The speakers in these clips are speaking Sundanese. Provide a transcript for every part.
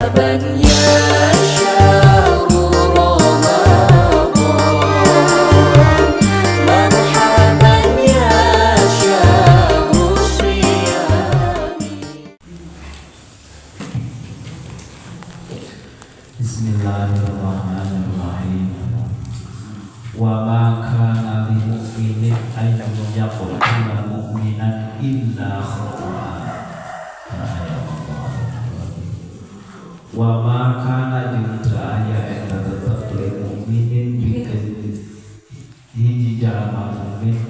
مرحبا يا شهر رمضان، مرحبا يا شهر الصيام. Bismillahirrahmanirrahim. Wa ma kana lil mu'minin an yaqtula mu'minan illa khata'a. Wa ma kana jeung teu aya eta tetep lil mu'minin pikeun hiji jalma mukmin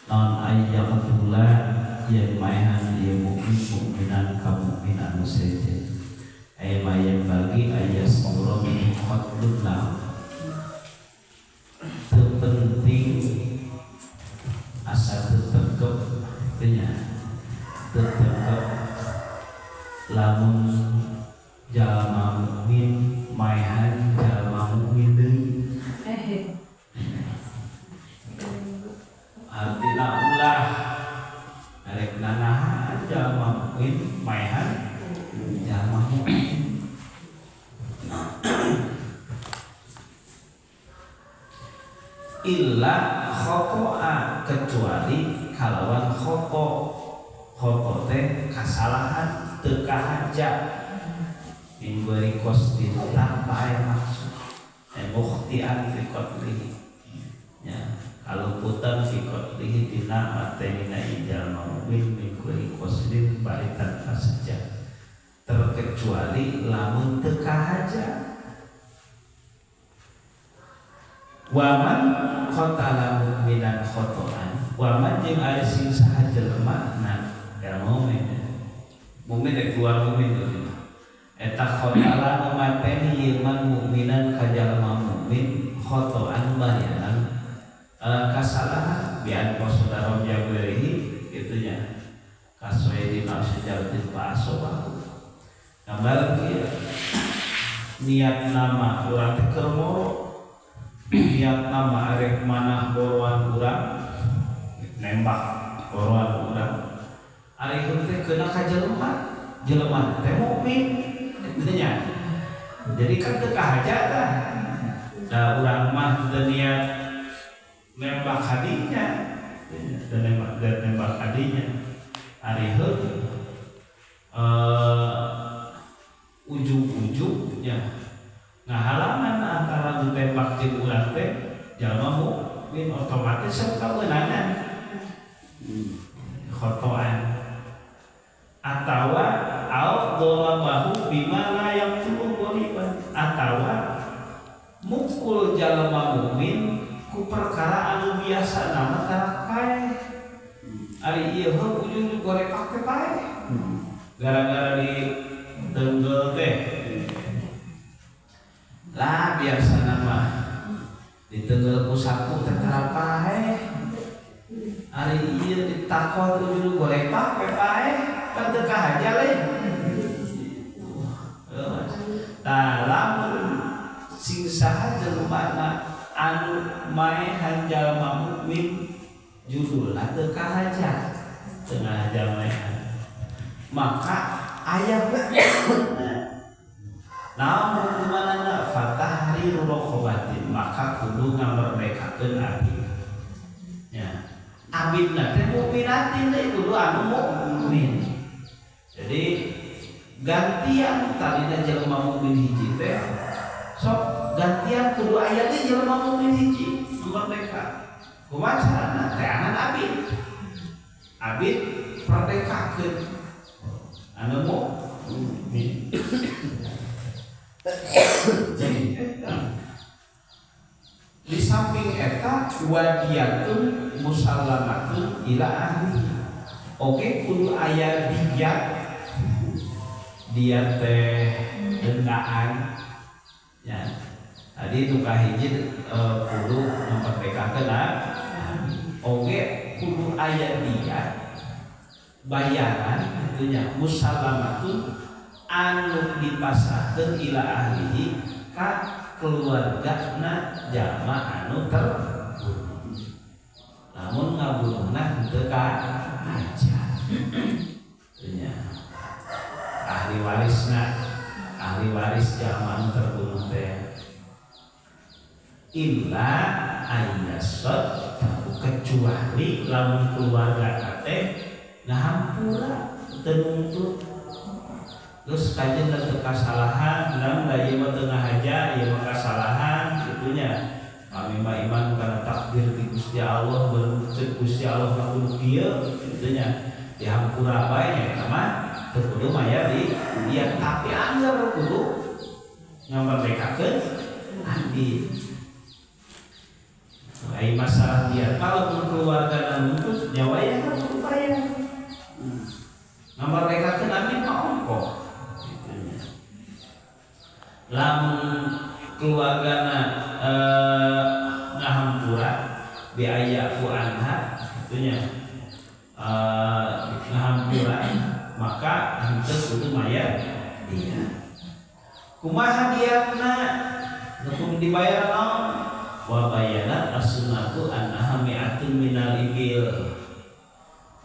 naon ayyaqtula yen maehan ieu mukmin mukminan ka mukmin anu sejen. Ay mayan bagi ayas sura min khatlun lahu. Teu penting asa teu tekep nya, teu tekep lamun jalma mukmin maehan jalma mukmin deui. Artina ulah arek nanahan jalma mukmin maehan jalma mukmin. Illa khoto'a, kecuali kalawan khoto. Khoto teh kasalahan teu kahaja min bari qasdin tanpa aya maksud, mukhtian fi qatlihi ya, kaluputan fi qatlihi dina matenina jalma mukmin min bari qasdin bari tanpa saja, terkecuali lamun teu kahaja. Waman qatala mukminan khotoan, waman jeung ari sing saha jelema na ya mukmin, mukmin teh keluar mukmin teh eta qatala nu mateni ieu man mukminan ka jalma mukmin khotoan bayaran kasalahan bian qasodaro jabirihi kitu nya kasoe dina sejaratin fa asobahu. Gambar kieu niat nama urang teh keur moro, niat nama arek manah boroan urang, nembak boroan urang, ari teh kena ka jelema, jelema teh mukmin nya. Jadi kan teu kahaja tah da urang mah teu niat nembak hadinya, teu nembak hadinya, ari heuh ujug-ujugnya ngahalangan antara ditembak jeung urang teh jalma mukmin, otomatis sok kabeunangan khotoan atawa au dhalabahu bima la yaqtulu ghaliban, atawa mukul jalma mukmin ku perkara anu biasa nama tara paeh. Ari ieu heuh ujug-ujug gorepak teh paeh gara-gara di tenggel teh lah, biasa nama ditenggel ku sapu teh tara paeh, ari ieu ditakot ujug gorepak we paeh kan teu kahaja lain. Tah lamun sing saha jelema anu maehan jalma mukmin judulna teu kahaja, teu ngahaja maehan, maka aya naon hukumanana fatahriru raqabatin, maka kudu ngamerdekakeun abid nya. Abidna teh mukminatin teh kudu anu mukmin. Jadi gantian tadina jelema mukmin hiji teh sok gantian kudu aya deui jelema mukmin hiji merdeka. Kumaha carana? Teangan abid, abid merdekakeun anu mukmin. Jadi di samping eta wadiyatun musallamatun ila ahli. Oke, kudu aya diat, diat teh dendaan ya. Tadi itu kahiji kudu memperdekakeun. Oke, kudu aya diat bayaran itunya musallamatun anu dipasrahkeun ila ahlihi ka keluargana jalma anu terbunuh. Lamun ngabunuhna henteu kahaja nya, ahli warisna. waris jalma anu terbunuh teh illa ayyasad, kecuali lamun keluarga teh ngahampura teu nuntut. Terus kajian teu kasalahan, dan da ieu mah teu ngahaja, ieu mah kasalahan kitunya. Kami mah iman kana takdir ti Gusti Allah, berencet Gusti Allah mah kudu kieu kitunya. Dihampura bae nya eta mah teu kudu mayar di dia, tapi anggar kudu ngamerdekakeun abdi. Ai masalah dia kalau keluarga nuntut nyawa ya kan kudu bayar. Ngamerdekakeun abdi mah ongkoh. Lamun keluargana ngahampura biaya ku anha itunya ngahampura maka henteu kudu mayar dia. Kumaha diatna nu kudu dibayar naon? Wa bayanat as-sunnatu annaha mi'atun minal ibil.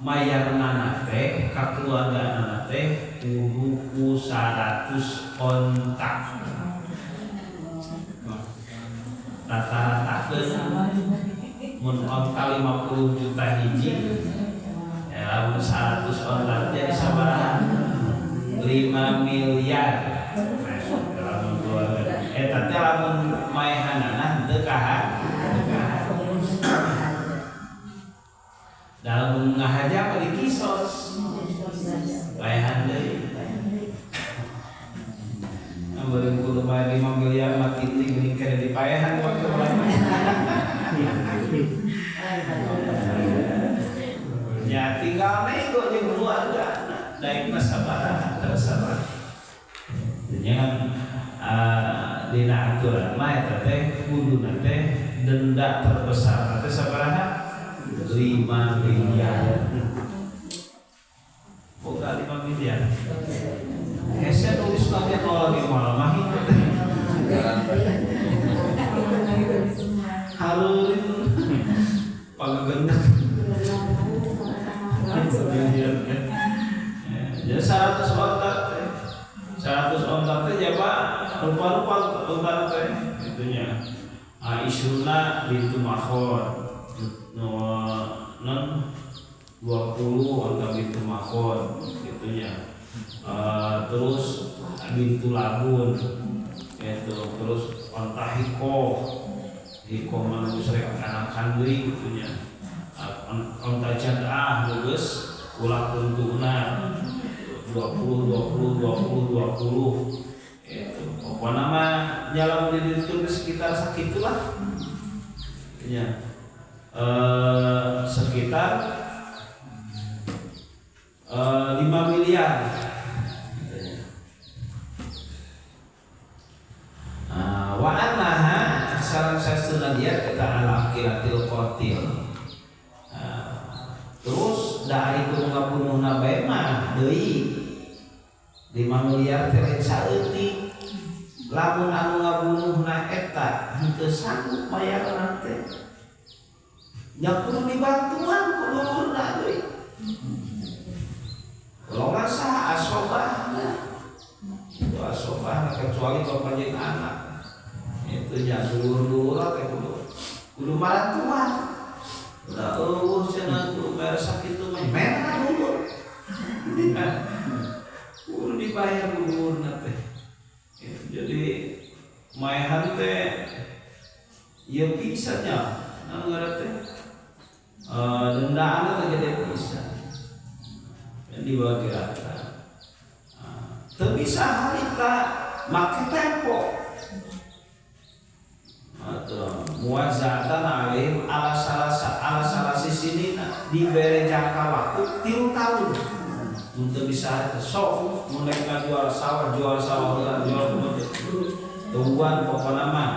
Mayarna teh ka keluargana teh kudu ku 100 ontak. Rata-ratakeun mun onta 50 juta hiji ya lamun 100 onta jadi sabaraha? 5 miliar. Lamun keluarga eta teh lamun maehanana teu kaha. Dalam ngahaja apa dikisos maehan deui. Ambeun kudu bayar 5 miliar mati deui geuning kene dipaehan waktu urang. Ya tinggal nego jeung keluarga daekna sabaraha terserah. Nya kan dina aturan mah eta teh kuduna teh denda terbesar teh sabaraha? 5 miliar. Boga 5 miliar. Hese nulis lagi kalau lagi malam mah halurin pagagendak. Jadi 100 ontak teh. 100 ontak teh jaba rupa-rupa ontak teh itunya. Isruna bintu Makhon. Non 20 onta bintu Makhon gitunya. Terus bintu Labun gitu, terus onta Hiko. Hiko mah geus rek anakan deui gitunya. Onta Jad'ah geus ulah kuntuna 20 20 20 20 itu. Pokokna mah nya lamun dihitung sekitar sakitulah. Nya. Sekitar 5 miliar. Wa annaha sareng saestuna dia kita ala akiratil qatil. Terus da ari kudu ngabunuhna bae mah deui 5 miliar teh lain saeutik. Lamun anu ngabunuhna eta henteu sanggup mayarna teh nya kudu dibantuan ku dulurna deui. Golongan saha asobahna. Itu asobahna kecuali bapak jeung anak. Itu nya dulur-dulur teh kudu marantuan. Udah eueuh cenah kudu bayar sakitu mah merah dulur. Kudu dibayar dulurna teh. Jadi maehan teh ieu pisan nya anu ngaran teh dendaan teh gede pisan. Dan dibagi rata. Teu bisa harita make tempo. Atau muwazatan alaihim ala salah sisinina dibere jangka waktu 3 tahun. Mun teu bisa sok mun rek jual sawah heula jual kumaha tungguan pokona mah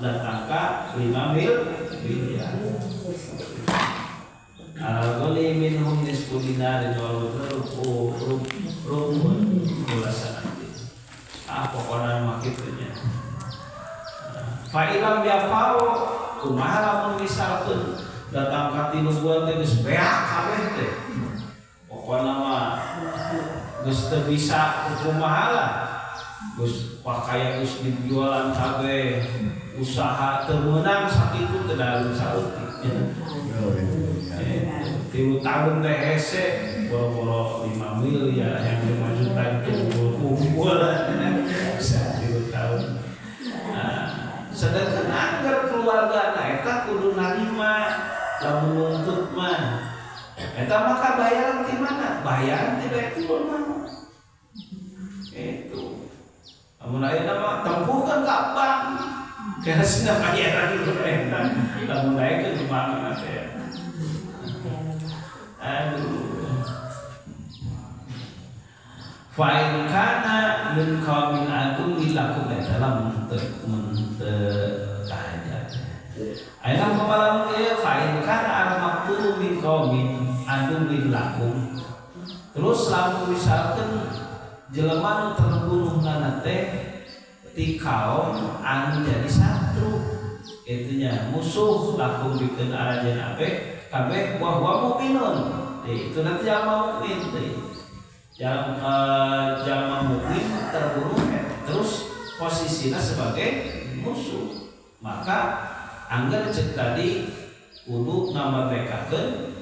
datang ka 5 miliar. Al-ghani minhum nisfu dinarin wal rubun kulasanati. Pokona mah kitu nya. Fa ilam yafau kumaha lamun misalkeun datang ka 3 bulan teh geus beak kabeh teh. Pokona mah Geus teu bisa kumaha lah. Geus pakaian geus dijualan kabeh, usaha teu meunang sakitu teu daun saeutik. 3 tahun teh hese boro-boro 5 miliar yang 5 juta itu kumpul bisa 3 tahun. Nah, sedangkan angger keluarga, nah eta kudu narima lamun nuntut mah eta, maka bayaran di mana? Bayaran di baitul mal. Itu lamun ayeuna mah tempuhkeun ka bank karena bayaran itu eta. Lamun naikkeun ke mana teh? Aduh. Fa in kana min qaumin aduwwin lakum, eta lamun teu mun teu kahajat. Ayeuna kumaha lamun ieu? Fa in kana al maqtulu min qaumin aduwwin lakum. Terus lamun misalkan jelema nu terbunuh teh ti kaum anu jadi satru, itunya musuh, lakum pikeun aranjeun abe kabeh, wa huwa mukminun. Itu nanti jalma mukmin teh. Jalma mukmin terbunuh terus posisinya sebagai musuh, maka angger cek tadi kudu ngamerdekakeun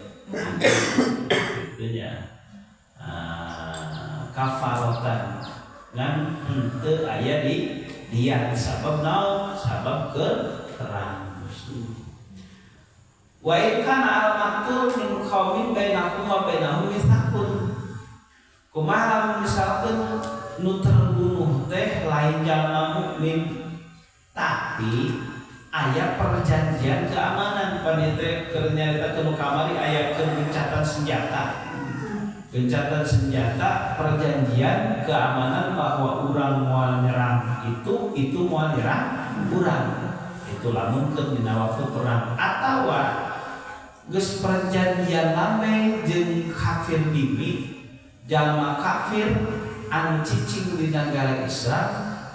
itunya kafarotan, ngan henteu aya di diat. Sabab naon? Sabab ke perang musuh. Wa in kana al maqtul min qaumin bainakum wa bainahum mitsaqun. Kumaha lamun misalkeun nu terbunuh teh lain jalma mukmin tapi aya perjanjian keamanan? Panitia keur nyaritakeun nu kamari, aya keur gencatan senjata, gencatan senjata, perjanjian keamanan bahwa urang moal nyerang itu moal nyerang urang. Itu lamun keur dina waktu perang atawa geus perjanjian lambe jeung kafir dimi, jalma kafir anu cicing di negara Islam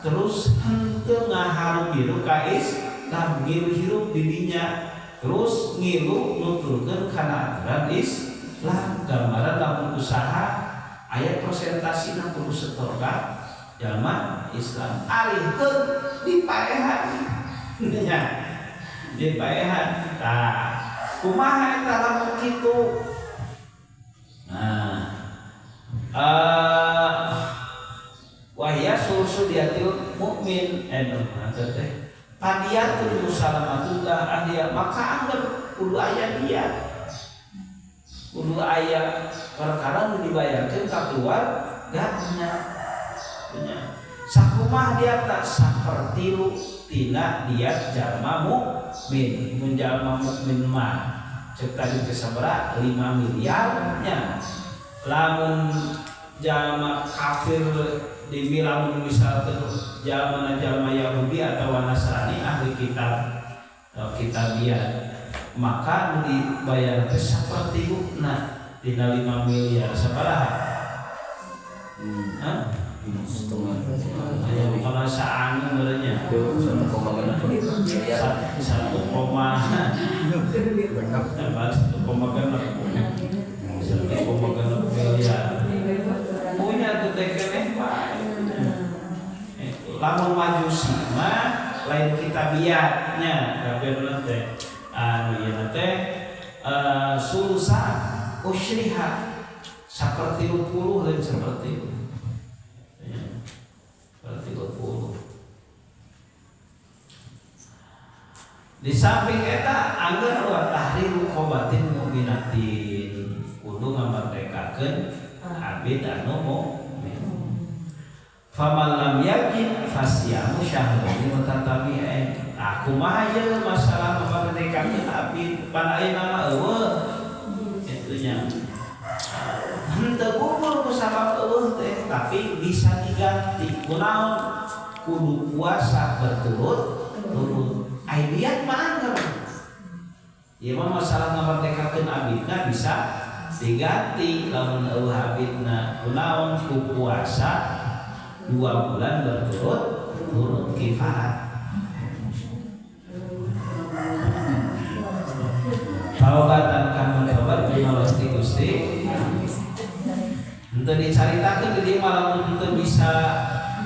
terus henteu ngaharu biru ka Islam, ngilu hirup di dinya, terus ngilu nuturkeun kana aturan Islam. Gambaran lamun usaha aya presentasi na kudu setor ka jalma Islam, ari henteu dipaehan nya, dipaehan. Tah, kumaha eta lamun kitu? Nah, wahya sulusu diatil mukmin teh fadiyatun musallamatun ila ahliha, maka angger kudu aya diat, kudu aya perkara nu dibayarkeun ka keluargana nya. Sakumaha diatna? Sapertilu tina diat jalma mukmin. Mun jalma mukmin mah cek tadi teh sabaraha? 5 miliar nya. Lamun jalma kafir di, lamun misalkan jalma jalma Yahudi atau Nasrani, ahli kitab kitabiah, maka nu dibayar teh sapertiluna tina 5 miliar sabaraha? Hah? Setengah. Aya kana saanu meureunnya. 1,6 miliar. 1 koma apa, 1,6, 1,6 miliar punya tuh teh keneh wae. Itu lamun majusi mah lain kitabiahnya, kafir teh anu ieu teh sulusa usyriha, 1/30, lain seperti ya, 1/30. Di samping eta angger wa tahriru raqabatin mukminatin, kudu ngamerdekakeun abid anu mukmin. Faman lam yajid fasiyamu syahraini mutatabi'ain. Nah, kumaha ieu masalah ngamerdekakeun abid pan ayeuna mah euweuh itunya? Henteu gugur ku sabab euweuh teh, tapi bisa diganti. Kunaon? Kudu puasa berturut-turut. Ai diat mah angger. Ieu mah masalah ngamerdekakeun abidna bisa diganti lamun euweuh abidna. Kunaon? Ku puasa 2 bulan berturut-turut, kifarat. Taubatan kamu tobat bima Gusti. Henteu dicari. Dicaritakeun di dieu mah lamun teu bisa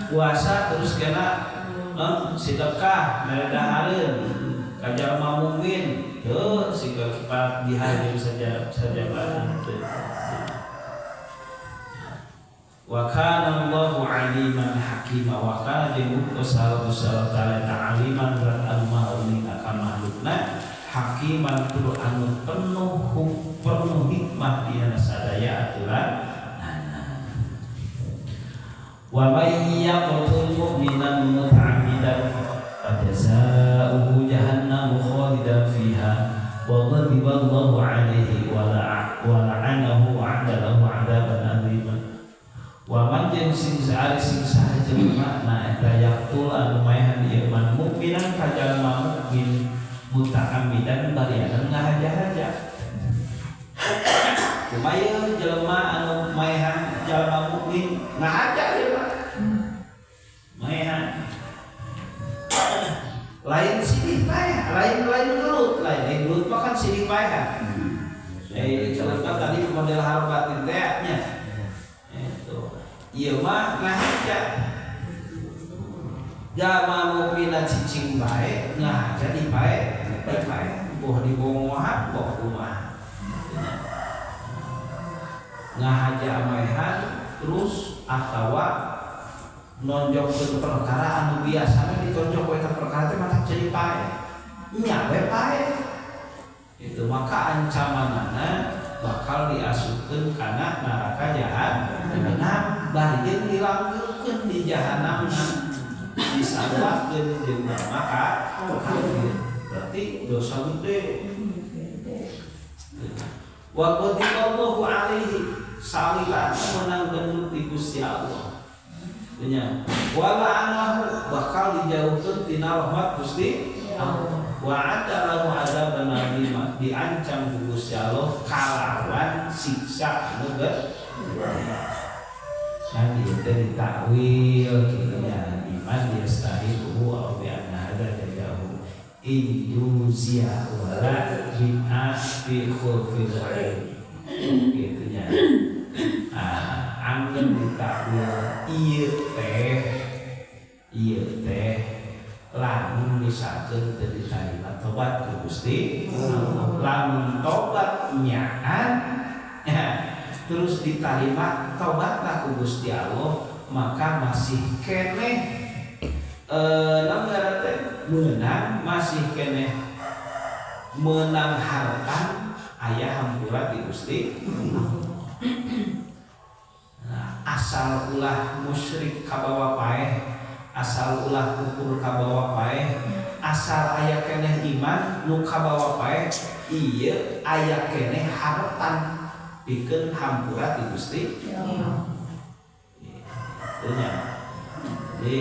puasa terus kena non sedekah mere dahareun ka jalma mukmin teu siga kipat dihari saja sajabahan teu. Wa kana Allahu aliman hakima, wa kana jeung buktos Allah taala eta aliman zat anu maha uning ka makhlukna, hakiman tur anu penuh hikmah dina sadaya aturan. Wa may yaqtul mu'minan muta'ammidan fajazaohu jahannamu khalidan fiha wa ghadiba Allahu 'alaihi wa la'anahu wa 'adda lahu 'adaban 'azima. Wa man jeung sing ari sing saha jelema na eta yaqtul anu maehan ieu man mukminan ka jalma mukmin muta'ammidan barianan ngahaja-haja. Kumaha ieu jelema anu maehan jalma mukmin ngahaja ieu mah? Maehan. Lain silih paeh, lain gelut, lain gelut mah kan silih paeh. Gelut mah tadi model harbatin teh nya. Itu. Ieu mah ngahaja. Jalma mukmina cicing bae ngahaja di paeh, di paeh boh dibongohan boh kumaha. Ngahaja maehan terus atawa nonjokkeun perkara anu biasana ditonjok ku eta perkara teh matak jadi paeh. Nya we paeh. Itu maka ancamanana bakal diasupkeun kana neraka jahanam, bari jeung dilangkeunkeun di jahanamna, disaruakeun jeung maka kafir. Berarti dosa gede. Wa qadiallahu alaihi salila menang gendut di Gusti Allah. Nya wa la'anahu bakal dijauhkeun tina rahmat Gusti Allah. Wa adda lahu adzaban azima, diancam ku Gusti Allah kalawan siksa anu gede. Nah, ieu teh ditakwil kitu nya, iman yastahilu au bi anna hadza jazahu in juzia wala bi'a fi khulfil ilm kitu nya. Anggen ditakwil ieu teh lamun misalkeun teu ditarima tobat ku Gusti Allah, lamun tobat nyaan terus ditarima tobatna ku Gusti Allah, maka masih keneh naon ngaranna teh meunang, masih keneh meunang harapan aya hampura ti Gusti Allah. Nah, asal ulah musyrik kabawa paeh, asal ulah kufur kabawa paeh, asal aya keneh iman nu kabawa paeh, ieu aya keneh harapan pikeun hampura ti Gusti Allah. Teu nya. Jadi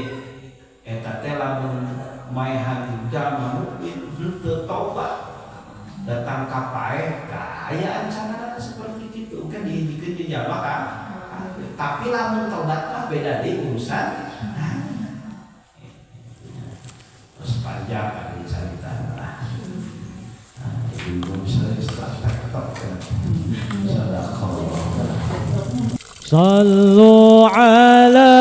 eta teh lamun maehan jalma mukmin henteu tobat datang ka paeh, tah aya ancaman seperti kitu kan dihijikeun jeung jalma kan. Tapi lamun tobat mah beda deui urusan. Nah, terus panjang kali cerita lah. Nah, jadi misalnya setelah tektok kan. Sadaqallah. صلوا على